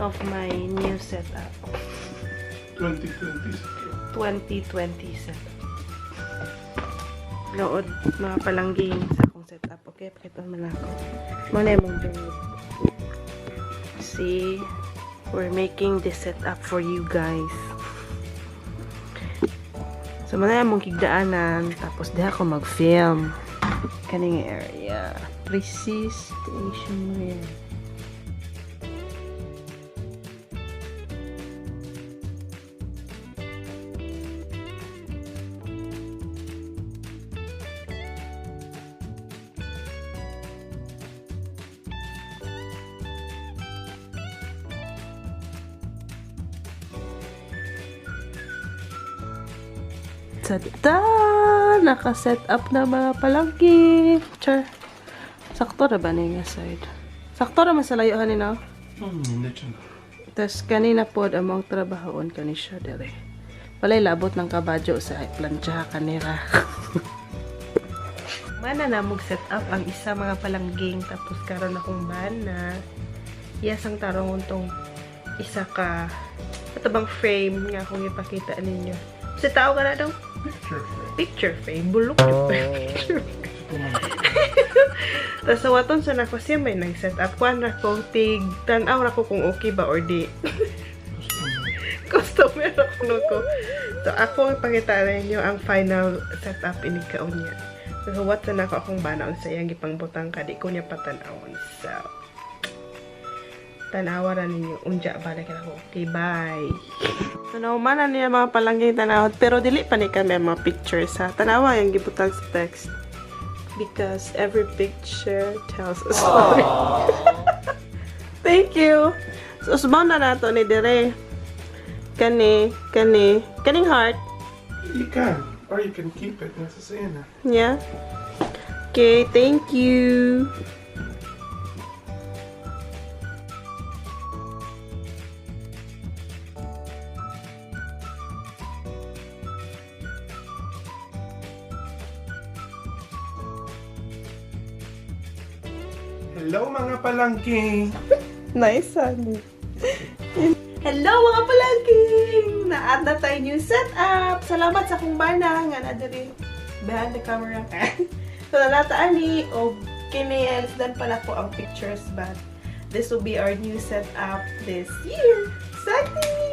of my new setup. 2020 setup. 2020 setup. Lood mga palangging sa akong setup. Okay, pakita mo na ako. Muna mong bed. See, we're making this setup for you guys. So, muna mong kigdaanan. Tapos, diha ako mag-film. Kaning area. Precise station wear. Tada! Naka-set up na mga palanggi. Char. Sakto ra ba ni nga side? Sakto ra man sa layo hanin, no? Tapos kanina pod among trabahoon kani siya dere. Walay labot ng kabadyo sa plantsa kanira. Mana na mog set up ang isa mga palangging tapos karon akong mana. Yes, ang tarong untong isa ka ato bang frame nga akong ipakita ninyo. Sa tao ka na daw? Picture frame. Picture frame. Bulok yung picture frame. Tapos sa waton sa nako siya may nag-set up. Kuan ra ko, tig, tanaw ra ko kung okay ba or di. Customer ako no ko. So ako ipakita ninyo ang final setup ini kaon niya. So huwat sa nako akong bana unsa iyang gipangbutang ka di ko niya patan-awon. So tanawa ra ninyo unja balik na ako. Okay, bye. So nahuman na niya mga palangging tanawad pero dili pa ni kami ang mga pictures ha. Tanawa yung gibutang sa text. Because every picture tells a story. Thank you. So usbon na nato ni dire. Kani, kani, kaning heart. You can. Or you can keep it. Nasa sa'yo na. Yeah. Okay, thank you. Hello mga palangking! Nice, honey. Hello mga palangking! Na-add na tayo new setup! Salamat sa akong bana nga na diri behind the camera. So nalataan ni og kini and dan pala ko ang pictures but this will be our new setup this year. Exciting!